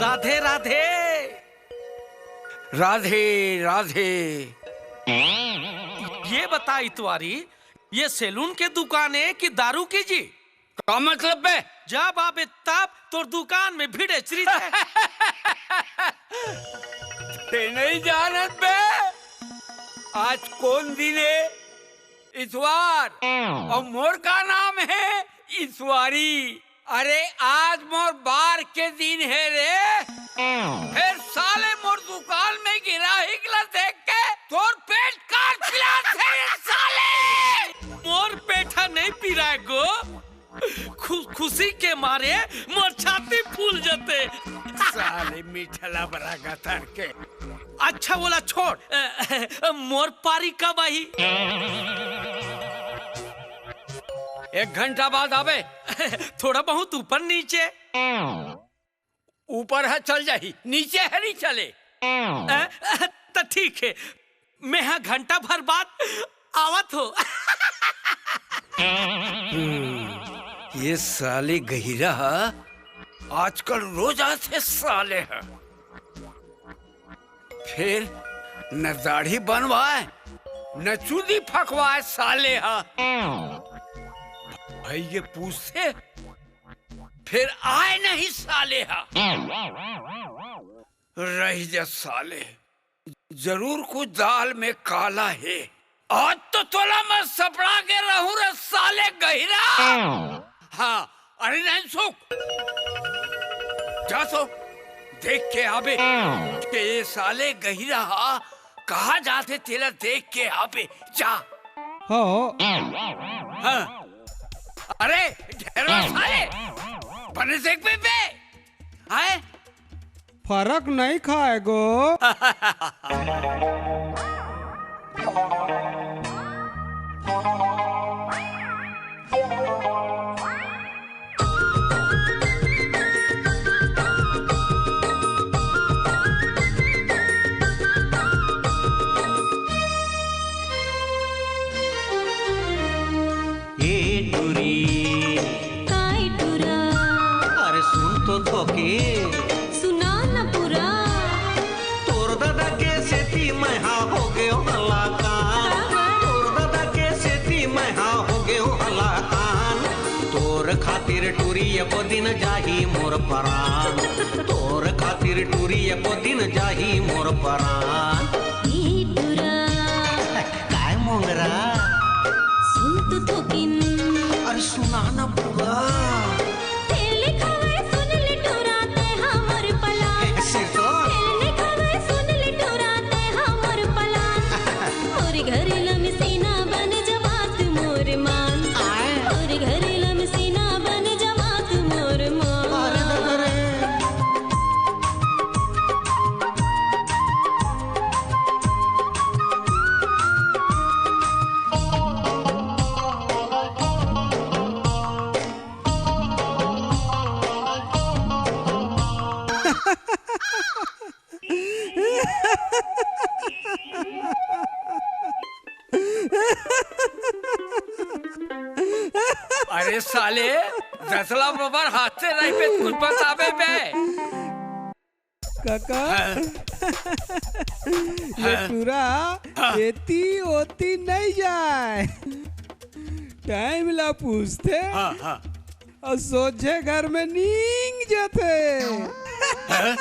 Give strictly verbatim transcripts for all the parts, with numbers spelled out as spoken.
राधे राधे। राधे राधे। ये बता इतवारी, ये सैलून के दुकान है कि दारू की जी? का मतलब बे? जब आबे तब तोर दुकान में भीड़ एचरी है। ते नहीं जानत बे, आज कौन दिन है? इतवार। और मोर का नाम है ईश्वरी। अरे, आज मोर बार के दिन है रे। फिर साले मोर दुकान में गिराहिक ला देख के तोर पेट काट पिलात है रे साले। मोर पेट ह नहीं पिराय गो। खु-, खुशी के मारे मोर छाती फूल जते। साले मीठला बरा गतर के। अच्छा, वोला छोड़। अ, अ, मोर पारी कब आही? एक घंटा बाद आबे। थोड़ा बहुत ऊपर नीचे। ऊपर है चल जाही, नीचे है नहीं चले। अ, अ, त ठीक है, मैं हा घंटा भर बाद आवत हो। हम्म, ये साले गहिरा हा, आजकल रोज आथे साले हा। फिर न दाढ़ी बनवाए, न चूंदी फकवाए साले हा। भाई ये पूछते, फिर आए नहीं साले हा। रह जा साले, जरूर कुछ दाल में काला है। आज तो तोला मैं सपड़ा के रहूं रे साले गहिरा। हाँ, अरे नहीं सुख, जा सो देख के आबे के ये साले गहिरा हा कहा जाथे, तेला देख के आबे, जा। हाँ। हाँ। अरे ढेरवा साले, बने देख बे, बे। हैं? फरक नहीं खाए गो। ए टुरी। काय टुरा? अरे सुन तो थोके। सुना न पूरा। तोर दादा के सेती मैं हा हो गयो हलाकान। तोर दादा के सेती मैं हा हो गयो हलाकान। तोर खातिर टुरी एको दिन जाही मोर परान। तोर खातिर टुरी एको दिन जाही मोर परान। ई टुरा। काय मोंगरा? सुन तो थोकिन। अरे सुना ना पूरा। तेल खावे सुन ले टुरा ते हमर पलान। सिर तो। तेल खावे सुन ले टुरा ते हमर पलान। मोर घर लमसीना बन जवात मोर मान। आए। मोर घर लमसीना बन जवात मोर मान। अरे दादा रे। अरे साले, दसला बबर हाथ से नहीं पे कुछ बताबे बे। काका, हाँ। ये हाँ। टुरा हाँ। एती ओती नहीं जाए। टाइम ला पूछते हाँ, हाँ। और सोझे घर में नींग जाते। हाँ?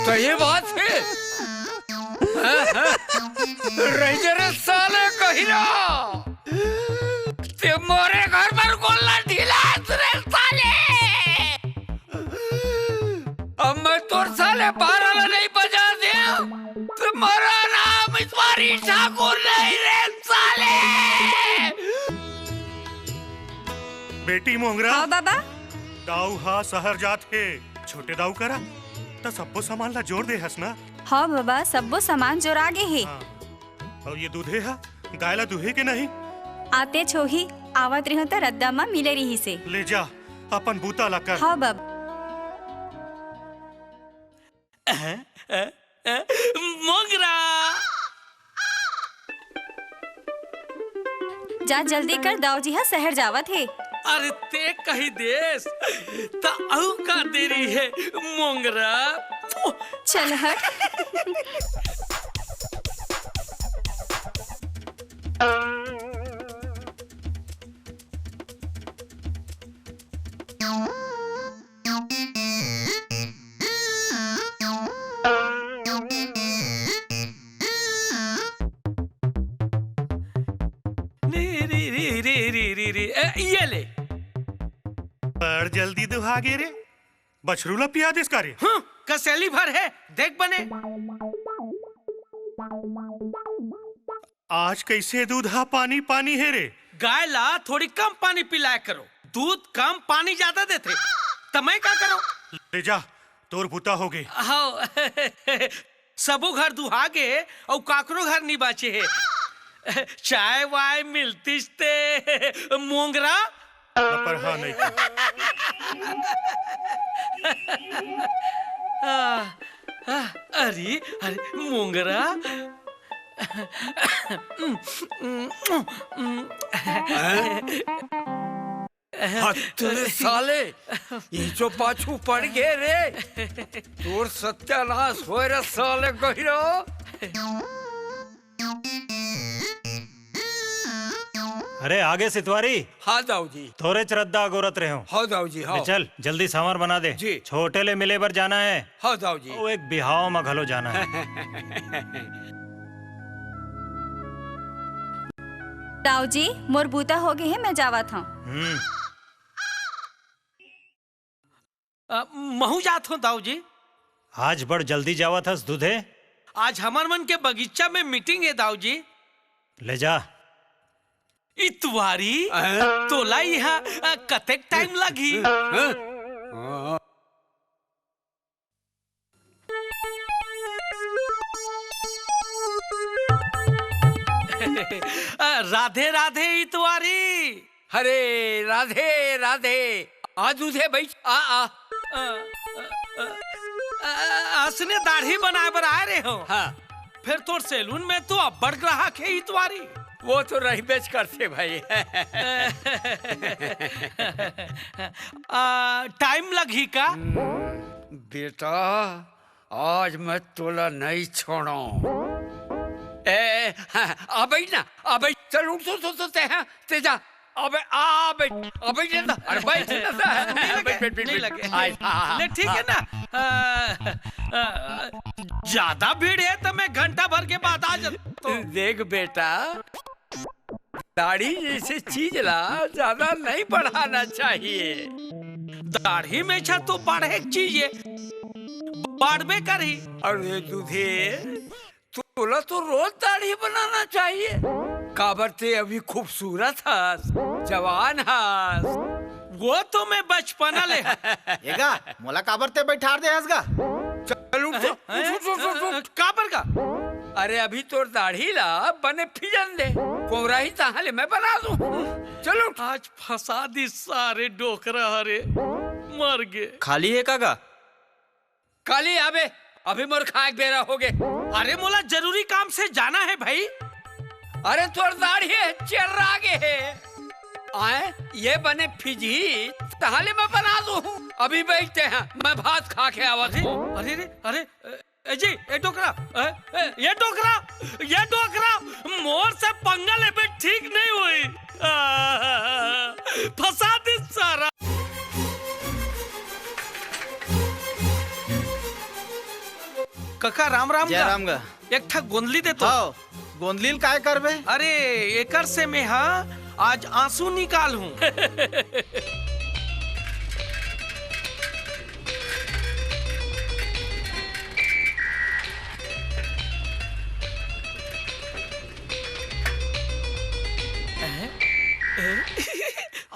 तो ये बात है। हाँ, हाँ। रह जा रे साले कहिरा। ते मोरे घर पर गोला ढीला रे साले। अब मैं तोर साले बारह ला नहीं बजा दे, तो मोरा नाम इतवारी ठाकुर नहीं रे साले। बेटी मोंगरा। हाँ बाबा। दाऊ हा शहर जात हे, छोटे दाऊ करा त सब्बो सामान ला जोर दे हस ना। हाँ बाबा, सब्बो सामान जोरा गे हे। हाँ। अउ ये दूधे हा गाय ला दूहे के नहीं? आते छोही, आवत रिहो त रद्दा मा मिले रिहिसे। ले जा, अपन बूता ला कर। हाँ बाबा। अ, अ, अ, मोंगरा। जा जल्दी कर, दाऊ जी हा शहर जावत हे। अरे ते कही देस, त अउ का देरी हे मोंगरा? चल हट। री, री, री, री, री, री, री। ए, ये ले। बड़ जल्दी दुहा गे रे। बछरू ला पिया देस का रे? हम्म, कसेली भर हे, देख बने। आज कइसे दूध हा पानी पानी हे रे? गाय ला थोड़ी कम पानी पिलाया करो, दूध कम पानी ज्यादा देथे, त मैं का करो? ले जा, तोर बुता होगे। हव, सबो घर दुहा गे, अउ काकरो घर नी बाचे हे। चाय वाय मिलतिस ते मोंगरा। पर हाँ नहीं। आ, आ, अरे, अरे, मोंगरा। हद रे साले, ये जो पाछू पड़ गे रे, तोर सत्यानाश होय रे साले गहिरा। अरे आगे सितवारी। हाँ दाऊ जी। तोरे चरद्दा अगोरत रहे हो। हाँ दाऊ जी, हाँ। ले चल, जल्दी सांवर बना दे। जी। छोटे ले मिले बर जाना है। हाँ दाऊ जी। वो एक बिहाव में घलो जाना है। दाऊ जी, मोर बूता हो गे हे, मैं जावत हूँ। हम्म। अ, महूँ जात हूँ, दाऊ जी। आज बड़ जल्दी जावत हस, दूधे। आज हमर मन के बगीचा में मीटिंग हे, दाऊ जी। ले जा। इतवारी, अ? तोला इहाँ, अ, कतेक टाइम लगही? अ? अ, राधे राधे इतवारी। अरे राधे राधे। आ दूधे बइठ, आ, आ। अ, अ, अ, अ, असने दाढ़ी बनाए बर आए रहे हो। हाँ। फेर तोर सैलून में तो अब्बड़ ग्राहक हे इतवारी। वो तो रहिबेच करथे भाई। आ, टाइम लगही का? हम्म, बेटा, आज मैं तोला नहीं छोड़ो। ए, ए, हाँ, आ बइठ ना, आ बइठ। चल उठ, सो, सो, सो, ते, हाँ, ते जा। अबे, आ बइठ, आ बइठ ना, अरे बइठ ना। नहीं लगे, बइठ, बइठ, बइठ, नहीं बइठ। लगे। आय, हाँ, हाँ, ले, ठीक हाँ। है ना? आ, आ, ज्यादा भीड़ हे त मैं घंटा भर के बाद आ जाथों। देख बेटा, दाढ़ी जइसे चीज ला ज्यादा नहीं बढ़ाना चाहिए। दाढ़ी मेछा तो बाढ़े के चीज हे, बाढ़बे करही। अरे दूधे, तोला तो रोज दाढ़ी बनाना चाहिए, काबर ते अभी खूबसूरत हस, जवान हस। वो तो मैं बचपना ले हस। ए गा, मोला काबर ते बइठार दे हस गा? चल उठ, हैं? उठ, उठ, उठ, उठ, उठ। काबर गा? अरे अभी तोर दाढ़ी ला बने फिजन दे, कोंवरा ही तहाँ ले मैं बना दूँ। चल उठ। आज फंसा दिस सारे डोकरा हरे, मर गे। खाली हे का गा? काली आबे, अभी मोर खाए के बेरा होगे। अरे मोला जरूरी काम से जाना हे भाई। अरे तोर दाढ़ी हे, चेर्रा गे हे। आय, ये बने फिजही, तहाँ ले मैं बना दूँ। अभी बइठ ते, हाँ, मैं भात खा के आवत हूँ। अरे रे, अरे, ए जी, ए डोकरा, ए, ए, ये डोकरा, ये डोकरा, मोर से पंगा लेबे ठीक नहीं होही। आ, फंसा दिस सारा। कका, राम राम जय गा। राम गा। एक ठा गोंदली दे तो। हव, गोंदली ल काय करबे? अरे, एकर से मैं हा आज आंसू निकालहूं।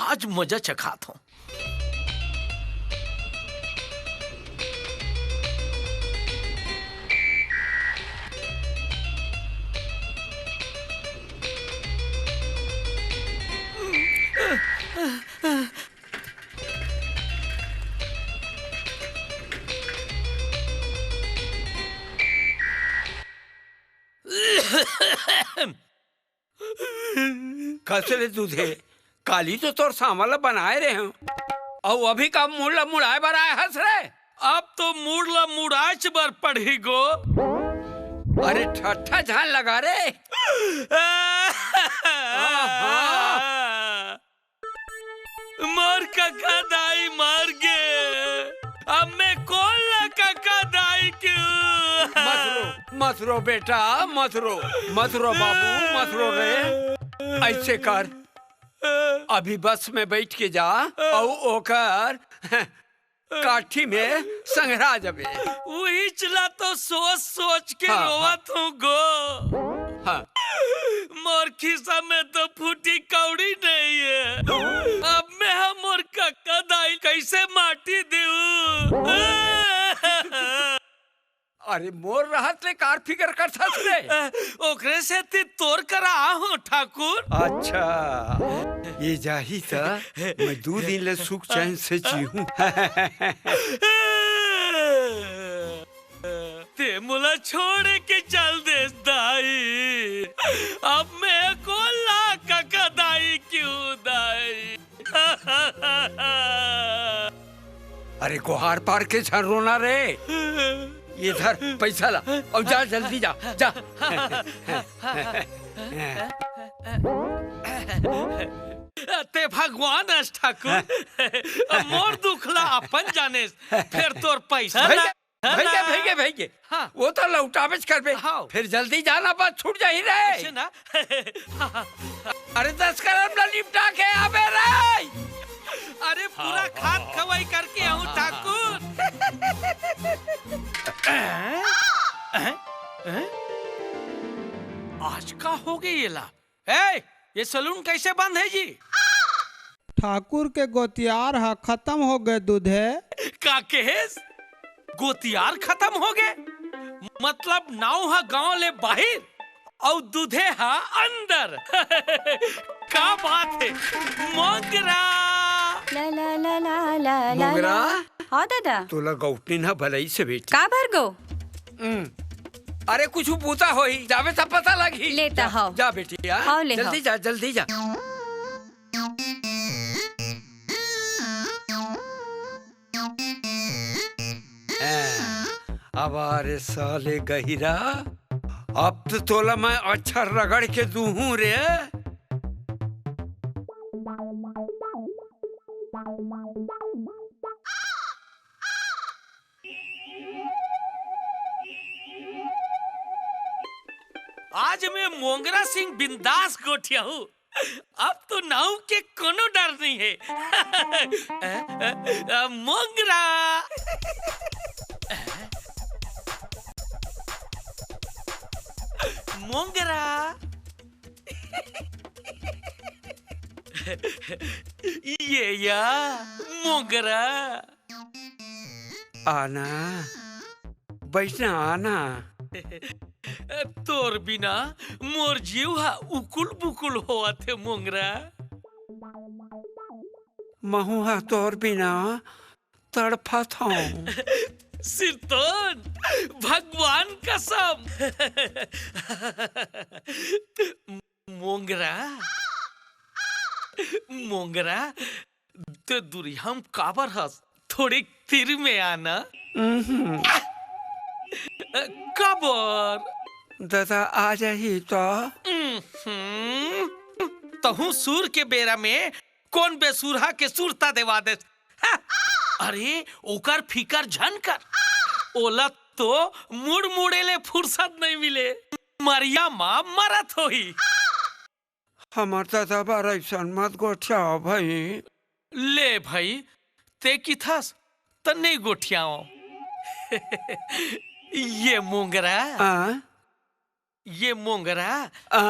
आज मजा चखात हूं। कस रे दूधे, काली तो तोर सांवर ला बनाए रहे हूँ, अउ अभी का मूड़ ला मुड़ाए बर आए हस रे? अब तो मूड़ ला मुड़ाएच बर पड़ही गो। अरे ठट्ठा झन लगा रे। आहा। मोर कका दाई मर गे, अब मैं कोन ला कका दाई कहूं? मत रो, मत रो बेटा, मत रो, मत रो बाबू, मत रो रे। ऐसे कर, अभी बस में बैठ के जा, अउ ओकर काठी में संघरा जबे। उहीच ला तो सोच सोच के हाँ, हाँ। रोवत हूँ गो। हाँ। मोर खिसा में तो फूटी कौड़ी नहीं है। अब मैं हा मोर कका दाई कैसे माटी देहूं? अरे मोर रहत ले कार फिकर करथस रे? ओकरे सेती तोर करा आहूं ठाकुर। अच्छा, ये जाही त मैं दू दिन ले सुख चैन से जीहूं। ते मोला छोड़ के चल देस दाई, अब मैं कोन ला कका दाई कहूं दाई? अरे गोहार पार के झन रोना रे। ये धर पैसा ला अउ जा, जल्दी जा, जा। ते भगवान अस ठाकुर, मोर दुख ला अपन जानेस, फेर तोर पैसा भइगे, ला भइगे, भइगे, भइगे। हाँ। वो तो लौटाबेच करबे। हाँ। फिर जल्दी जाना, बस छूट जाही रे। ऐसे ना। अरे दस करम ला निपटा के आबे रे। अरे पूरा हाँ, खात हाँ, खवाई करके आऊं हाँ, ठाकुर। हैं? हैं? हैं? आज का हो गई ये ला? ए, ये सैलून कैसे बंद है जी? ठाकुर के गोतियार ह खत्म हो गए दूधे। का कहेस? गोतियार खत्म हो गए? मतलब नाव ह गांव ले बाहिर अउ दूधे ह अंदर। का बात है मोंगरा? ला, ला, ला, ला, ला, ला, मोंगरा? ला। हाँ दादा। तोला गौठनी ना भलई से बेटी। का बर गो? हम्म। अरे कुछ बूता होही, जाबे तब पता लगही। लेता जा, हव। जा बेटी, हाँ? हव, ले जल्दी हव। जा, जल्दी जा। अब आ रे साले गहिरा, अब तो तोला मैं अच्छा रगड़ के दूहूं रे। आज मैं मोंगरा सिंह बिंदास गोठिया हूँ। अब तो नाऊ के कोनो डर नहीं है। अ, अ, अ, मोंगरा। मोंगरा। ये या मोंगरा। आना, बैठना, आना। तोर बिना मोर जीव हा उकुल बुकुल होवत हे मोंगरा। महू हा तोर बिना तड़फत हूँ। सिरतोन, भगवान कसम। मोंगरा, मोंगरा, ते दुरिहा म काबर हस? थोड़ी तीर में आना। उहुं। काबर? दादा आ जाही तो। उहुं। तहूं सूर के बेरा में कोन बेसुरहा के सुरता देवा देस? हा! अरे, ओकर फिकर झन कर। ओला तो मुड़ मुड़े ले फुरसत नइ मिले। मरिया मा मरत होही। हमर ददा बर अइसन मत गोठियाव भई। ले भई, ते किथस त नइ गोठियाव। ये मोंगरा, आ? ये मोंगरा, आ?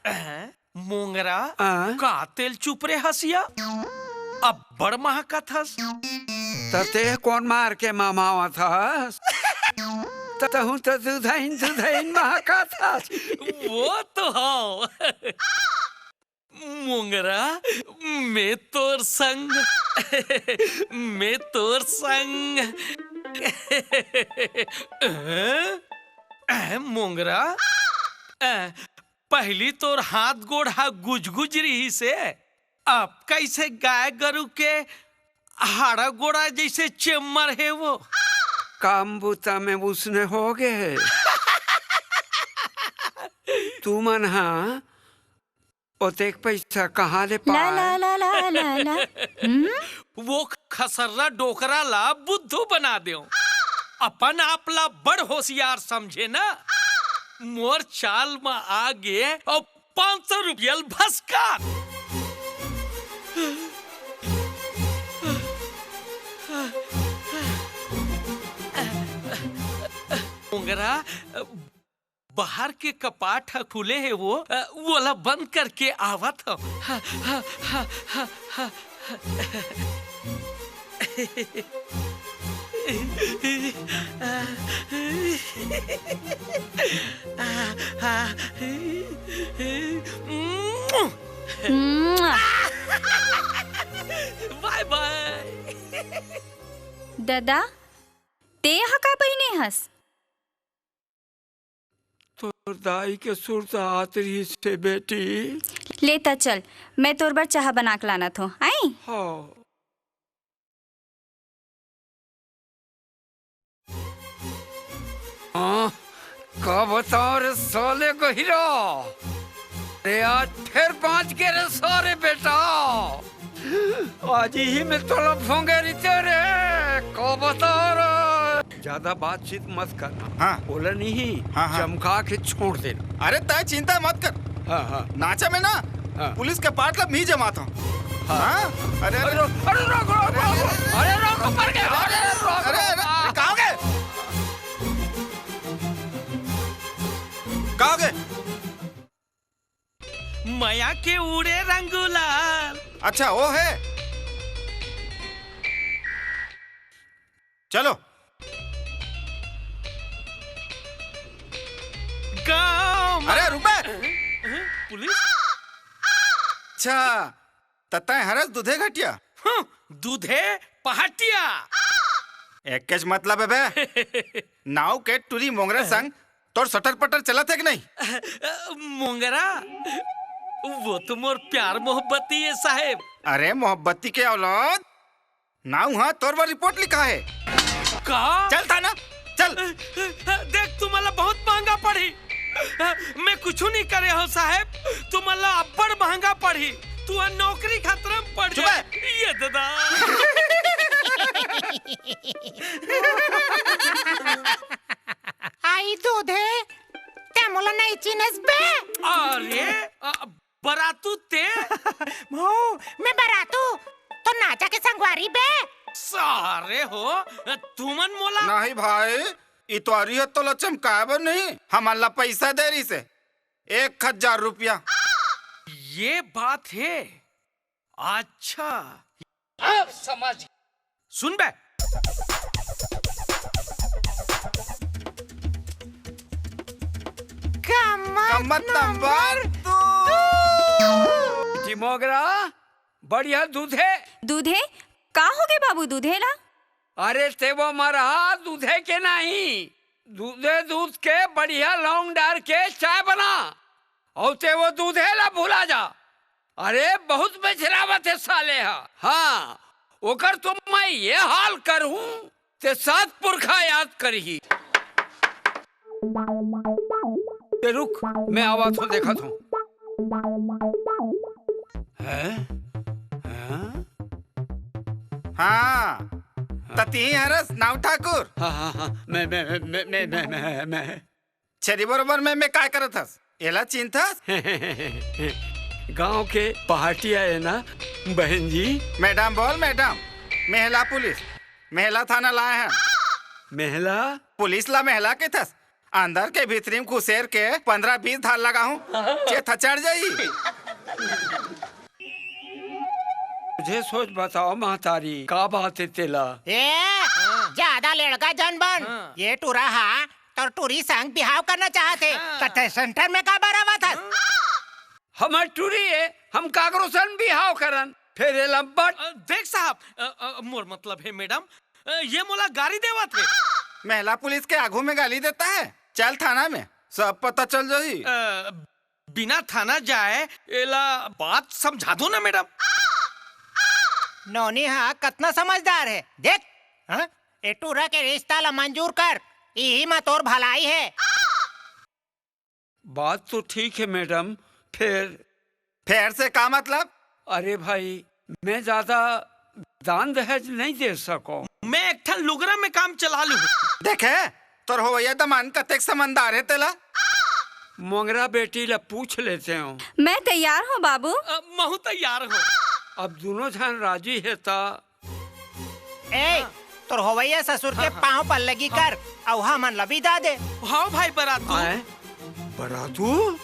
आ? मोंगरा, आ? का तेल चुप रे हसिया? अब्बड़ महकत हस। त ते कोन मार के ममावत हस? त तहूं त दुधइन दुधइन महकत हस। वो तो हव। मोंगरा, मैं तोर संग, मैं तोर संग। अ, अ, मोंगरा, अ, पहिली तोर हाथ गोड़ हा गुजगुज रिहिस हे, अब कइसे गाय गरु के हाड़ा गोड़ा जइसे चेम्मर हे वो? काम बूता में उसने होगे हे। तुमन हा ओतेक पइसा कहाँ ले ला, पाए? ला, ला, ला, ला, ला। हम्म? वो खसर्रा डोकरा ला बुद्धू बना देव। अपन आप ला बड़ होशियार समझे ना। मोर चाल म आ गे अउ पाँच सौ रुपया ल भसका। मोंगरा, बाहर के कपाट ह खुले हे वो, अ, वोला बंद करके आवत हव। ह, ह, ह, ह, ह, ह। बाय बाय। ददा, तें हा का पहिने हस? तोर दाई के सुरता आत रिहिस हे बेटी। ले त चल, मैं तोर बर चाहा बना के लानत हों। आई? हाँ। हाँ, का बताओं रे साले गहिरा। रे आज फेर बाँच गे रे सारे बेटा। आज ही में तोला भोंगे रिते रे, का बता रे। ज्यादा बातचीत मत करना। हाँ। बोला नहीं, हाँ, हाँ। चमका के छोड़ देना। अरे तय चिंता मत कर। हाँ, हाँ। नाचा में ना, हाँ। पुलिस के पार्ट ला मी जमात हूँ। हाँ। हाँ? अरे, अरे, अरे, अरे, रोक, रोक, रोक, रोक, अरे, रोक, ऊपर के, अरे, रोक, अरे, अरे, रोक। अरे, कहाँ हो गए? कहाँ हो गए? मया के उड़े रंग गुलाल। अच्छा, वो है। चलो। गाँव म-, अरे, रुक बे। पुलिस? अच्छा, त तैं हरस दूधे घटिया? हूँ, दूधे पहाटिया। एकेच मतलब है बे। नाव के टूरी मोंगरा संग तोर सटर पटर चलत है कि नहीं? मोंगरा, वो तो मोर प्यार मोहब्बती है साहेब। अरे मोहब्बती के औलाद, नाव हा तोर बर रिपोर्ट लिखा है। का? चल थाना, चल। देख, तुमन ला बहुत महंगा पड़ही। मैं कुछू नहीं करे हूँ साहेब, तुमन ला अब्बड़ महंगा पड़ही। तू हा नौकरी खतरा में पड़ चुप जाए। है। ये दादा। आई दूधे, ते मोला नहीं चिन्हस बे? अरे, अ, बरातू ते? मऊ, मैं बरातू, तो नाचा के संगवारी बे। सारे हो, तुमन मोला नहीं भाई, इतवारी है तो लचम काय बर नहीं, हमन ला पैसा दे रही से, एक हजार रुपया। ये बात है। अच्छा, अब समझ। सुन बे। कम्मत कम्मत नंबर नंबर दो। जी मोगरा, बढ़िया दूधे। दूधे? का हो गए बाबू दूधे ला? अरे ते वो मरहा दूधे के नहीं, दूधे दूध के बढ़िया लौंग डार के चाय बना, अउ ते वो दूधे ला भुला जा। अरे बहुत बेचरावत है साले हा। हाँ, ओकर तो मैं ये हाल करहूँ, ते सात पुरखा याद करही। ते रुक, मैं आवत हूँ, देखत हूँ। हैं? हैं? हाँ, त तिही हरस नाव ठाकुर। हाँ, हाँ, हाँ, मैं, मैं, मैं। छेरी बरोबर में, मैं काय करत हस? एला चिन्हथस? गांव के पहाटिया है ना, बहन जी? मैडम बोल, मैडम। मेहला पुलिस, मेहला थाना लाए हन। मेहला? पुलिस ला मेहला कहिथस? अंदर के भीतरी में घुसेर के पंद्रह बीस धार लगाहूं, चेत ह चढ़ जाही। मुझे सोच बताओ महतारी, का बात है तेला? ए, ज्यादा लेड़गा जन बन। हाँ। ये टूरा हा तोर टूरी संग बिहाव करना चाहत हे। हाँ। त तैं सेंटर में का बर आवत हस? हाँ। हमर टूरी हे, हम काकरो संग बिहाव करन, फेर एला बट। अ, देख साहब, अ, अ, मोर मतलब हे मैडम, अ, ये मोला गारी देवत हे। महिला पुलिस के आगू में गाली देता है, चल थाना में, सब पता चल जाही। अ, बिना थाना जाए एला बात समझा दो ना मैडम। नोनी हा कतना समझदार हे। देख, हाँ? ए टूरा के रिश्ता ला मंजूर कर, इही मा तोर भलाई हे। बात तो ठीक है मैडम, फिर? फिर से का मतलब? अरे भाई, मैं ज्यादा दान दहेज नहीं दे सको। मैं एक ठन लुगरा में काम चला लूँ। देखे, तोर होवइया दमांद कतेक समझदार हे तेला। मोंगरा बेटी ला पूछ लेते हो। मैं तैयार हूँ बाबू। अ, महू तैयार हूँ। अब दोनों झन राजी हे ता। ए, तोर होवइया ससुर के पाँव पल्लगी कर, अउ हमन ला बिदा दे। हाँ भाई बरातू। आए? बरातू?